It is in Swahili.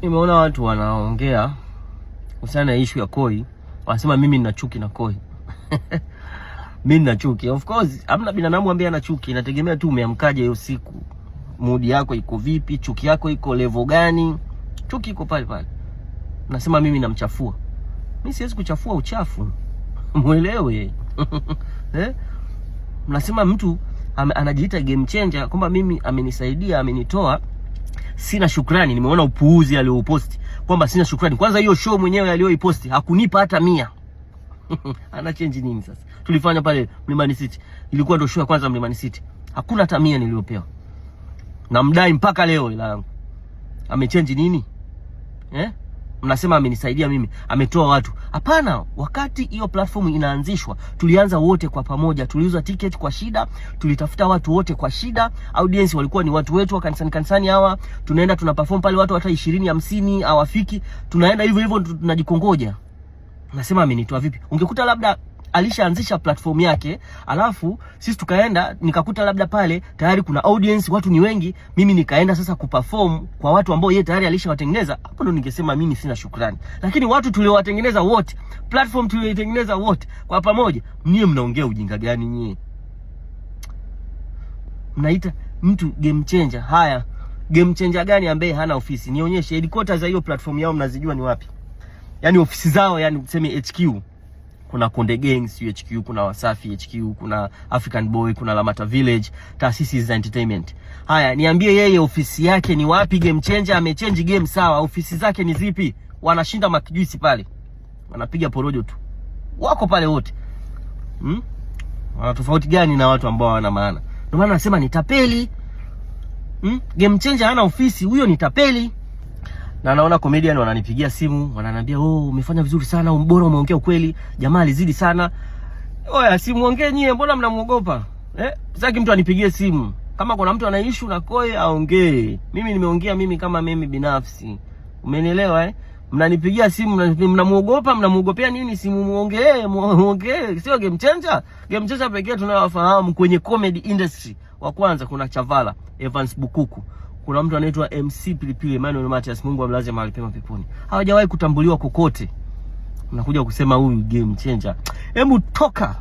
Nimeona watu wanaongea kuhusiana na issue ya Koi, wanasema mimi nina chuki na Koi. Mimi nina chuki. Of course, hamna binadamu ambaye ana chuki, inategemea tu umeamkaje hiyo siku. Mood yako iko vipi, chuki yako iko level gani? Chuki iko pale pale. Nasema mimi namchafua. Mimi siwezi kuchafua uchafu. Muelewe. Eh? Mnasema mtu anajiita game changer kwamba mimi amenisaidia, amenitoa, sina shukrani. Nimeona upuuzi alioposti kwamba sina shukrani. Kwanza hiyo show mwenyewe aliyoiposti hakunipa hata 100. Ana change nini sasa? Tulifanya pale Mlimani City, ilikuwa ndio show ya kwanza Mlimani City, hakuna hata 100 niliyopewa, namdai mpaka leo hela yangu. Amechange nini eh? Mnasema amenisaidia mimi, ametoa watu. Hapana, wakati hiyo platform inaanzishwa tulianza wote kwa pamoja, tuliuza ticket kwa shida, tulitafuta watu wote kwa shida. Audience walikuwa ni watu wetu wa kanisani kanisani hawa, tunaenda tuna perform pale, watu hata 20 50 hawafiki, tunaenda hivyo hivyo tunajikongoja. Nasema amenitoa vipi? Ungekuta labda alishaanzisha platform yake, alafu sisi tukaenda nikakuta labda pale tayari kuna audience, watu ni wengi, mimi nikaenda sasa kuperform kwa watu ambao yeye tayari alishawatengeneza, hapo ndo ningesema mimi sina shukrani. Lakini watu tuliowatengeneza wote, platform tulioitengeneza wote kwa pamoja, nyie mnaongea ujinga gani nyie? Mnaita mtu game changer. Haya, game changer gani ambaye hana ofisi? Nionyeshe headquarters za hiyo platform yao, mnazijua ni wapi? Yaani ofisi zao, yani tuseme HQ, kuna Konde Gang HQ, kuna Wasafi HQ, kuna African Boy, kuna Lamata Village, taasisi za entertainment. Haya, niambie yeye ofisi yake ni wapi? Game changer amechange game sawa, ofisi zake ni zipi? Wanashinda makijuisi pale, wanapiga porojo tu, wako pale wote hmm? Wana tofauti gani na watu ambao hawana maana? Ndio maana nasema ni tapeli hmm? Game changer hana ofisi, huyo ni tapeli. Na naona comedian wananipigia simu wananiambia, oh, umefanya vizuri sana, bora umeongea ukweli, jamaa alizidi sana. Oya, simuongee nyie, mbona mnamuogopa? Eh, sitaki mtu anipigie simu. Kama kuna mtu ana issue na Koi aongee. Mimi nimeongea mimi kama mimi binafsi. Umenielewa eh? Mnanipigia simu mnamuogopa, mnamuogopea nini? Simu muongee, muongee. Sio game changer. Game changer pekee tunayowafahamu kwenye comedy industry. Wa kwanza kuna Chavala, Evans Bukuku. Kuna mtu anaitwa MC Pilipili Emmanuel Matias, Mungu amlaze mahali pema peponi. Hawajawahi kutambuliwa kokote. Unakuja kusema huyu game changer. Hebu toka.